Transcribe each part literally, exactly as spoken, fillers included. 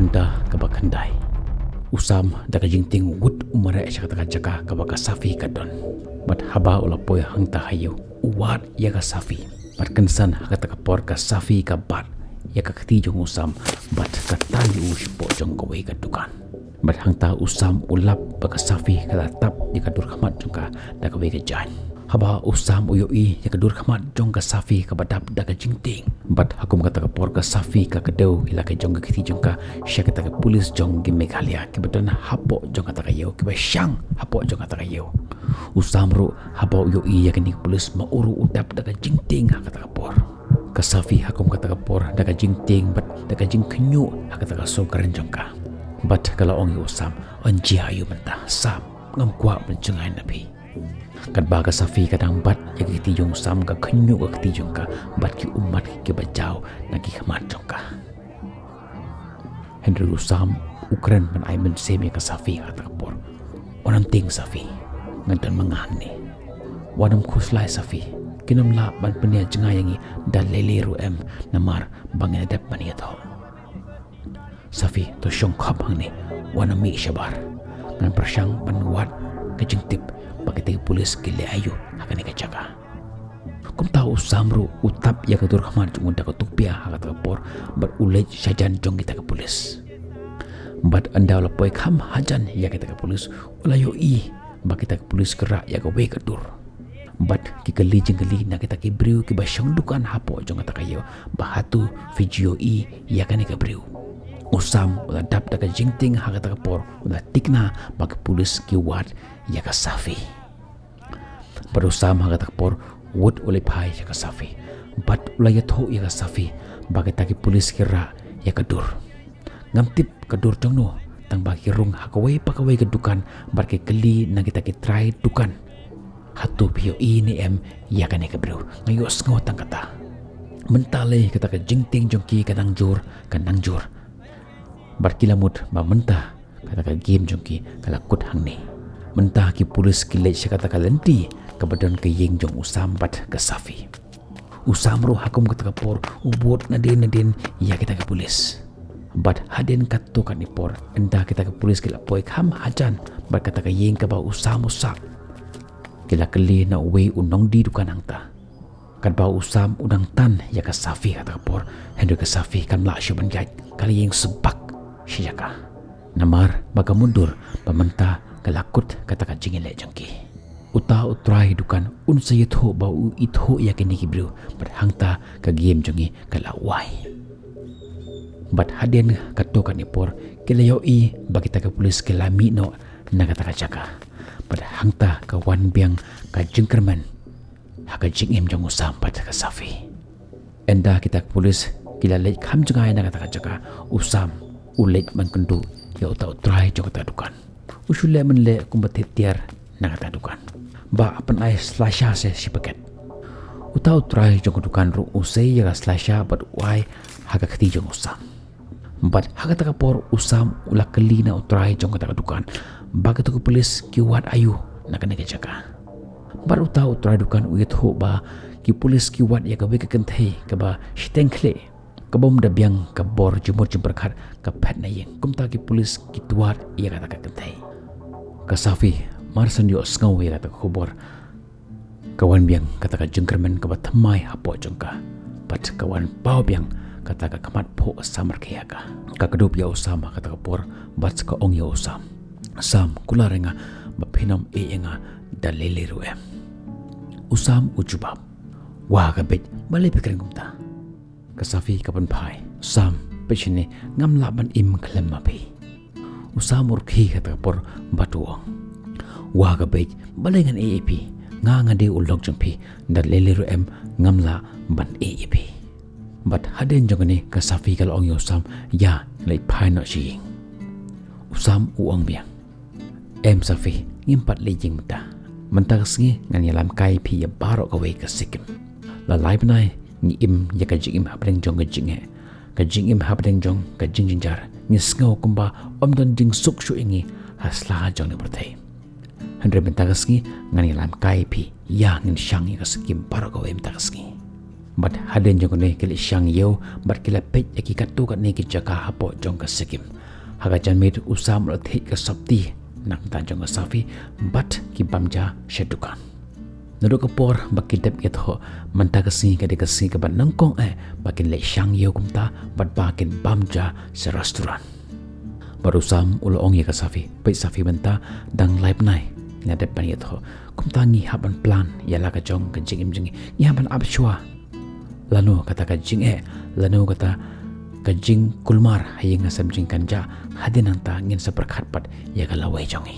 Nda kaba khyndai. U Sam da ka jingtieng wut u mareh sha kata ka jaka kaba ka Safi ka don. Bad haba u la poi hangta ha ïew, u wad ïa ka Safi. Bad kynsan ha kata ka por ka Safi ka bat ïa ka kti jong u Sam bad ka tan ïa u shapoh jong kawei ka dukan. Bad hangta u Sam u lap ba ka Safi ka la tap ïa ka dur khmat jong ka da kawei ka jaiñ. Haba u Sam u ïohi ïa ka dur khmat jong ka Safi kaba dap da ka jingtieng. Bad ha kum kata ka por ka Safi ka kdew ïa la ka jong ka kti jong ka sha kita ki pulis jong ki Meghalaya kiba don hapoh jong kata ka ïew, kiba shang hapoh jong kata ka ïew. U Sam ruh haba u ïohi ïa kine ki pulis ma u ruh u dap da ka jingtieng ha kata ka por. Ka Safi ha kum kata ka por da ka jingtieng bad da ka jingkhynñiuh ha kata ka sngewkren jong ka. Bad ka la ong ïa u Sam, "Yn jia aïu mynta, Sam, ngam kwah ban jngai na phi." Katba ka Safi ka dang bat ïa ka kti jong u Sam, ka khynñiuh ka kti jong ka bad ki ummat kiba jaw na ki khmat jong ka. Hynrei u Sam u kren ban ai mynsiem ïa ka Safi ha kata ka por. "Wat nym tieng Safi, nga don ma nga hangne. Wat nym khuslai Safi, kim lah ban pynïa jngai ïa ngi da lei lei ruh em, namar ba ngin ïa dep ban ïathoh. Safi, to shong khop hangne, wat nym mih shabar. Ngan pyrshang ban wad ka jingtip ba kita ki pulis ki leh aïu ha kane ka jaka." Kumta u Sam ruh u tap ïa ka dur khmat jong u da ka tukpia ha kata ka por bad u leit shajan jong kita ki pulis. Bad ynda u la poi kham hajan ïa kita ki pulis, u la ïohi ba kita ki pulis ki rah ïa kawei ka dur. Bad ki kylli jingkylli na kita ki briew kiba shong dukan hapoh jong kata ka ïew ba hato phi ju ïohi ïa kane ka briew. U Sam u la dap da ka jingtieng ha kata ka por, u la thikna ba ki pulis ki wad ïa ka Safi. Bad u Sam ha kata ka por wut u leit phai sha ka Safi bad u la ïathuh ïa ka Safi ba kita ki pulis ki rah ïa ka dur. Ngam tip ka dur jong no, tang ba ki rung ha kawei pa kawei ka dukan bad ki kylli na kita ki trai dukan, "Hato phi ïohi ne em ïa kane ka briew? Nga ïohsngew tang kata." Mynta lei kata ka jingtieng jong ki ka nang jur, ka nang jur. Bad ki la mut ba mynta kata ka game jong ki ka la kut hangne. Mynta ki pulis ki leit sha kata ka lynti kaba don ka ïing jong u Sam bad ka Safi. U Sam ruh ha kum kata ka por u bud nadien nadien ïa kita ki pulis. Bad hadien katto katne por, ynda kita ki pulis ki la poi kham hajan bad kata ka ïing kaba u Sam u sah, ki la kylli na uwei u nongdie dukan hangta. Katba u Sam u dang tan ïa ka Safi ha kata ka por, hynrei ka Safi kam lah shuh ban ïaid, ka la ïeng sbak sha ïa ka. Namar ba ka mutdur ba mynta ka la kut kata ka jingïaleh jong ki. Uta u trai dukan un sa ïathuh ba u ithuh ïa kine ki briew bad hangta ka game jong ngi ka la wai. Bad hadien katto katne por ki la ïohi ba kita ki pulis ki la mih noh na kata ka jaka. Bad hangta ka wan biang ka jingkyrmen ha ka jingim jong u Sam bad ka Safi. Ynda kita ki pulis ki la leit kham jngai na kata ka jaka, u Sam u leit ban kynduh ïa uta u trai jong kata ka dukan. U shu leh mynleh kumba thied tiar na kata ka dukan. Ba pynai slasha se shi paket. Uta u trai jong ka dukan ruh u sei ïa ka slasha bad u ai ha ka kti jong u Sam. Bad ha kata ka por u Sam u la kylli na u trai jong kata ka dukan ba kito ki pulis ki wad aïu na kane ka jaka. Bad uta u trai dukan u ïathuh ba ki pulis ki wad ïa kawei ka kynthei kaba shiteng khlieh, ka bym da biang ka bor jingmut jingpyrkhat, ka phet na ïing. Kumta ki pulis ki wad ïa kata ka kynthei. Ka Safi mar shen ïohsngew ïa kata ka khubor, ka wan biang kata ka jingkyrmen kaba thymmai hapoh jong ka. Bad ka wan paw biang kata ka khmat phuh samar ka ïa ka. Ka kdup ïa u Sam ha kata ka por bad ka ong ïa u Sam, "Sam, kular ïa nga ba phin ym ïeh ïa nga da lei lei ruh em?" U Sam u jubab, "Wah ka beit, balei phi kren kumta?" Ka Safi ka pynphai, "Sam, peit shane, ngam lah ban im khlem ma phi." U Sam u rkhie ha kata ka por bad u ong, "Wah ka beit, balei ngan ïeh ïa phi? Nga nga dei u lok jong phi, da lei lei ruh em ngam lah ban ïeh ïa phi." Bad hadien jong kane ka Safi ka la ong ïa u Sam, "Ïa, leit phai noh sha ïing." U Sam u ong biang, "Em Safi, ngim pat leit ïing mynta. Mynta ka sngi ngan ïalam kai ïa phi ïa baroh kawei ka skim. La lai bnai ngi im ïa ka jingim hapdeng jong ka jingeh, ka jingim hapdeng jong ka jingjynjar. Ngi sngew kumba ym don jingsuk shuh ïa ngi ha sla jong ne pyrthei. Hynrei mynta ka sngi ngan ïalam kai ïa phi, ïa ngin shang ïa ka skim baroh kawei mynta ka sngi." Bad hadien jong kane ki la shang ïew bad ki la peit ïa ki katto katne ki jaka hapoh jong ka Sikkim. Ha ka janmiet u Sam u la thied ka sopti na ka bynta jong ka Safi bad ki bam ja sha dukan. Naduh ka por ba ki dep ïathoh, mynta ka sngi ka dei ka sngi kaba nyngkong eh ba kin leit shang ïew kumta bad ba kin bam ja sha restaurant. Bad u Sam u la ong ïa ka Safi, peit Safi, mynta dang lai bnai nga dep ban ïathoh. Kumta ngi hap ban plan ïa la ka jong ka jingim jong ngi. Ngi hap ban ap shuwa lano kata ka jingeh, lano kata ka jingkulmar ha ïing ha sem jong ngi kan jah, hadien nangta ngin sa pyrkhat pat ïa ka lawei jong ngi.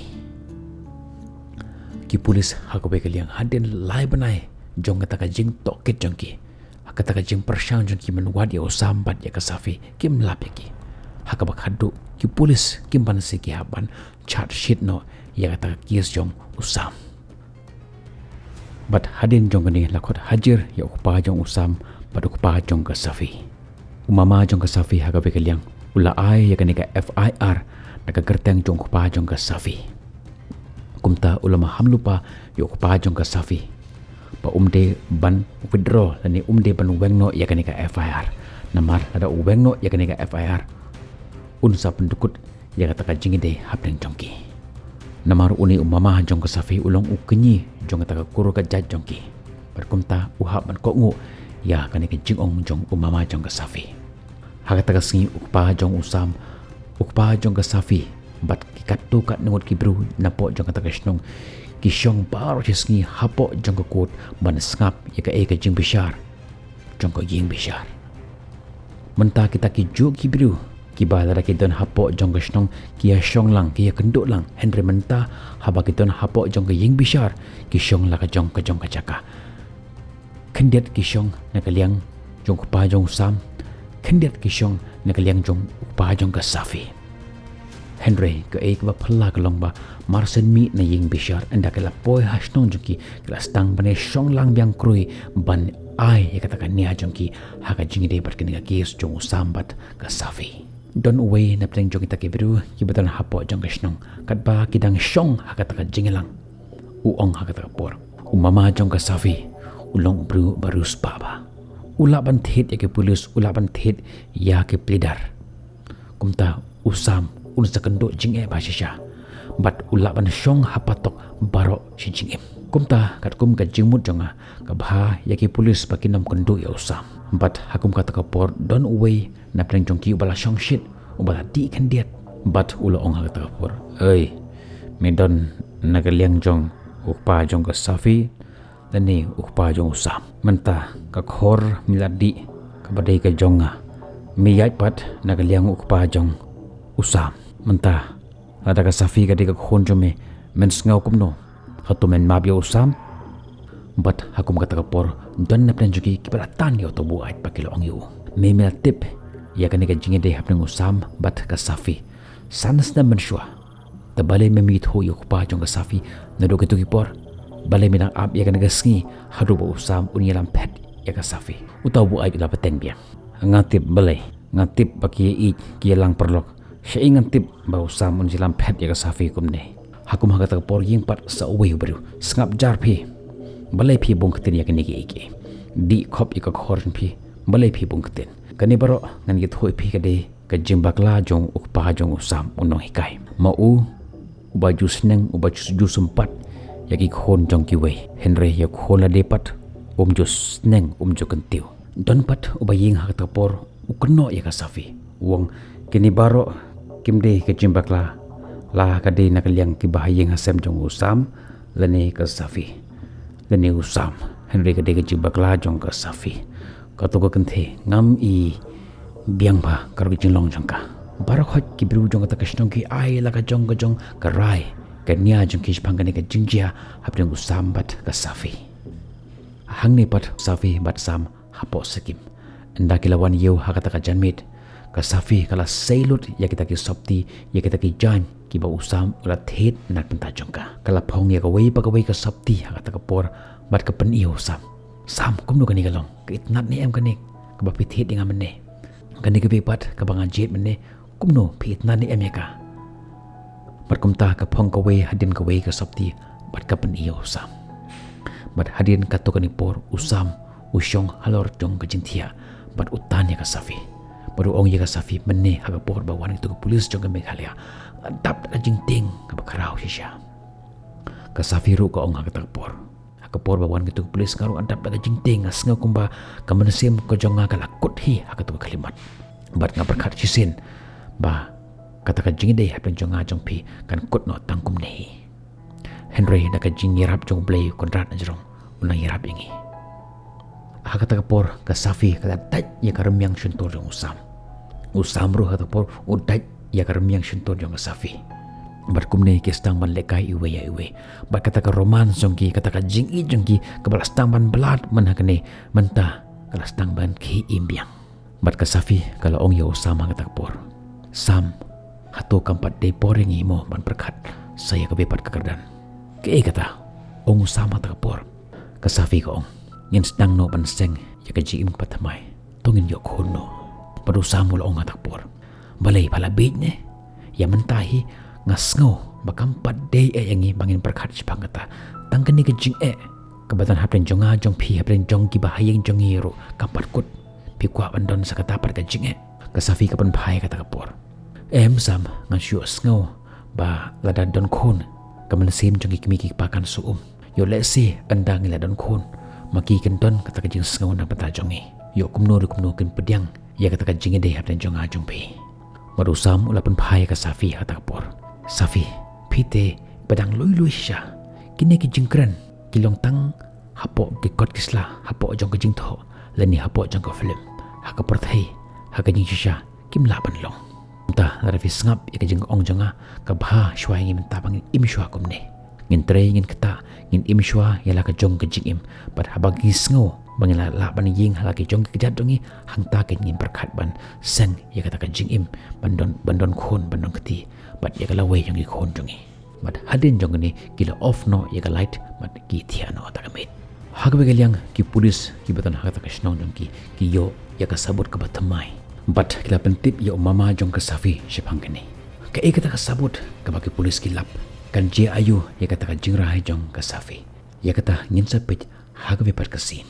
Ki pulit ha kawei ka liang, hadien lai bnai jong kata ka jingtohkit jong ki, ha kata ka jingpyrshang jong ki ban wad ïa u Sam bad ïa ka Safi, kim lap ïa ki. Ha kaba khatduh ki pulit kim banse ki hap ban charge sheet noh ïa kata ka case jong u Sam. Bad hadien jong kane la khot hajir ïa u kpa jong u Sam bad u kpa jong ka Safi. U mama jong ka Safi ha kawei ka liang u la ai ïa kane ka F I R na ka kyrteng jong u kpa jong ka Safi. Kumta u la maham lypa ïa u kpa jong ka Safi ba um dei ban withdraw lane um dei ban weng noh ïa kane ka F I R. Namar lada u weng noh ïa kane ka F I R, un sa pyndukut ïa kata ka jingïadei hapdeng jong ki. Namar une u mama jong ka Safi u long u kñi jong kata ka kur ka jait jong ki. Bad kumta u hap ban kohnguh ïa kane ka jingong jong u mama jong ka Safi. Ha kata ka sngi u kpa jong u Sam, u kpa jong ka Safi bad ki katto katne ngut ki briew napoh jong kata ka shnong ki shong baroh shi sngi hapoh jong ka kot ban sngap ïa kaei ka jingbishar jong ka ïing bishar. Mynta kita ki juh ki briew kiba lada ki don hapoh jong ka shnong ki ïa shong lang, ki ïa kynduh lang, hynrei mynta haba ki don hapoh jong ka ïing bishar ki shong la ka jong ka jong ka jaka. Khyndiat ki shong na ka liang jong u kpa jong u Sam, khyndiat ki shong na ka liang jong u kpa jong ka Safi. Hynrei kaei kaba phylla ka long ba mar shen mih na ïing bishar, ynda ki la poi ha shnong jong ki, ki la sdang ban ïa shong lang biang khrui ban ai ïa kata ka nia jong ki ha ka jingïadei bad kane ka case jong u Sam bad ka Safi. Don uwei napdeng jong kita ki briew kiba don hapoh jong ka shnong, katba ki dang shong ha kata ka jingïalang, u ong ha kata ka por, u mama jong ka Safi u long u briew ba riewspah bha. U lah ban thied ïa ki pulit, u lah ban thied ïa ki pleader. Kumta u Sam un sa kynduh jingeh ba shisha bad u lah ban shong ha patok baroh shi jingim. Kumta katkum ka jingmut jong nga, ka bha ïa ki pulit ba kin ym kynduh ïa u Sam. Bad ha kum kata ka por don uwei napdeng jong ki uba la shong shit, uba la dih khyndiat. Bad u la ong ha kata ka por, "Ei, me don na ka liang jong u kpa jong ka Safi lane u kpa jong u Sam? Mynta ka khor me la dih kaba dei ka jong nga, me ïaid pat na ka liang u kpa jong u Sam. Mynta lada ka Safi ka dei ka khun jong me, men sngew kumno? Hato men map ïa u Sam?" Bad ha kum kata ka por don napdeng jong ki kiba la tan ïa uta u buaid bad ki la ong ïa u, "Me, me la tip ïa kane ka jingïadei hapdeng u Sam bad ka Safi san snem mynshuwa. Te balei mem ïathuh ïa u kpa jong ka Safi naduh kito ki por? Balei me dang ap ïa kane ka sngi haduh ba u Sam un ïalam phet ïa ka Safi?" Uta u buaid u la bteng biang, "Nga tip balei. Nga tip ba ki ïa ïeit, ki ïalang paralok. Shaei ngan tip ba u Sam un ïalam phet ïa ka Safi kumne? Ha kum ha kata ka por ïeng pat sa uwei u briew. Sngap jar phi. Balei phi bun ktien ïa kine kiei kiei? Dih khop ïa ka khor jong phi. Balei phi bun ktien? Kane baroh ngan ïathuh ïa phi ka dei ka jingbakla jong u kpa jong u Sam u nonghikai. Ma u uba ju sneng, uba ju, ju sympat ïa ki khun jong kiwei, hynrei ïa u khun lade pat um ju sneng, um ju kyntiew." Don pat uba ïeng ha kata ka por u kynnoh ïa ka Safi, u ong, "Kine baroh kim dei ka jingbakla la ka dei na ka liang kiba ha ïing ha sem jong u Sam lane ka Safi, lane u Sam, hynrei ka dei ka jingbakla jong ka Safi. Kato ka kynthei ngam i biang bha ka ruh ka jinglong jong ka. Baroh khoit ki briew jong kata ka shnong ki ai la ka jong ka jong ka rai, ka nia jong ki shaphang kane ka jingjia hapdeng u Sam bad ka Safi. Hangne pat Safi bad Sam hapoh Sikkim. Ynda ki la wan ïew ha kata ka janmiet, ka Safi ka la sei lut ïa kita ki sopti, ïa kita ki jaiñ kiba u Sam u la thied na ka bynta jong ka. Ka la phong ïa kawei pa kawei ka sopti ha kata ka por bad ka pyni ïa u Sam. Sam, kumno kane ka long? Ka itynnad ne em kane kaba phi thied ïa nga mynne? Kane kawei pat kaba nga jied mynne, kumno, phi itynnad ne em ïa ka?" Bad kumta ka phong kawei hadien kawei ka sopti bad ka pyni ïa u Sam. Bad hadien katto katne por u Sam U shong halor jong ka jingthiah bad u tan ïa ka Safi. Bad u ong ïa ka Safi mynne ha ka por ba wan kito ki pulis jong ka Meghalaya, nga dap da ka jingtieng kaba khraw shisha. Ka Safi ruh ka ong ha kata ka por, ha ka por ba wan kito ki pulis nga ruh nga dap da ka jingtieng, nga sngew kumba ka mynsiem ka jong nga ka la kut hi ha kato ka khyllipmat. Bad nga pyrkhat shisien ba kata ka jingïadei hapdeng jong nga jong phi kan kut noh tang kumne hi. Hynrei da ka jingïarap jong U Blei, Kynrad na jrong u nang ïarap ïa ngi. Ha kata ka por ka Safi ka la dait ïa ka rmiang shyntur jong u Sam. U Sam ruh ha kata ka por u dait ïa ka rmiang shyntur jong ka Safi. Bad kumne ki sdang ban lehkai iwei ïa iwei. Bad kata ka romance jong ki, kata ka jingïeit jong ki kaba la sdang ban blad man ha kane mynta ka la sdang ban khih im biang. Bad ka Safi ka la ong ïa u Sam ha kata ka por, Sam, hato kam pat dei por ïa ngi mo ban pyrkhat sa ïa ka beh pat ka kyrdan? Kaei kata? Ong u Sam ha kata ka por. Ka Safi ka ong, ngin sdang noh ban seng ïa ka jingim kaba thymmai. To ngin ïoh khun noh. Bad u Sam u la ong ha kata ka por, balei, pha la bieit ne? Ïa mynta hi nga sngew ba kam pat dei eh ïa ngi ba ngin pyrkhat shaphang kata. Tang kane ka jingeh kaba don hapdeng jong nga jong phi, hapdeng jong kiba ha ïing jong ngi ruh kam pat kut. Phi kwah ban don sa kata pat ka jingeh? Ka Safi ka pynphai ha kata ka por, em Sam, ngan shu sngew ba lada don khun ka mynsiem jong ki kmie ki kpa kan shu um. Ïoh lehse ynda ngi la don khun ma ki kin don kata ka jingsngew na bynta jong ngi. Ïoh kumno ruh kumno kin pdiang ïa kata ka jingïadei hapdeng jong nga jong phi. Bad u Sam u la pynphai ïa ka Safi ha kata ka por, Safi, phi te ba dang lui lui shisha. Kine ki jingkren ki long tang hapoh ki kot ki sla, hapoh jong ka jingthoh lane hapoh jong ka film. Ha ka pyrthei, ha ka jingshisha kim lah ban long. Mynta lada phi sngap ïa ka jingong jong nga, ka bha shuwa ïa ngi mynta ba ngin im shuwa kumne. Ngin trei, ngin ktah, ngin im shuwa ïa la ka jong ka jingim. Bad haba ngi sngew ba ngi la lah ban ïeng ha la ki jong ki kjat jong ngi, hangta keiñ ngin pyrkhat ban seng ïa kata ka jingim ban don, ban don khun, ban don kti bad ïa ka lawei jong ki khun jong ngi. Bad hadien jong kane ki la off noh ïa ka light bad ki thiah noh ha kata ka miet. Ha kawei ka liang ki pulis kiba don ha kata ka shnong jong ki, ki ïoh ïa ka sabut kaba thymmai bad ki la pyntip ïa u mama jong ka Safi shaphang kane. Kaei kata ka sabut kaba ki pulis ki lap? Kan jia aïu ïa kata ka jingrai jong ka Safi? Ïa kata ngin sa peit ha kawei pat ka sien.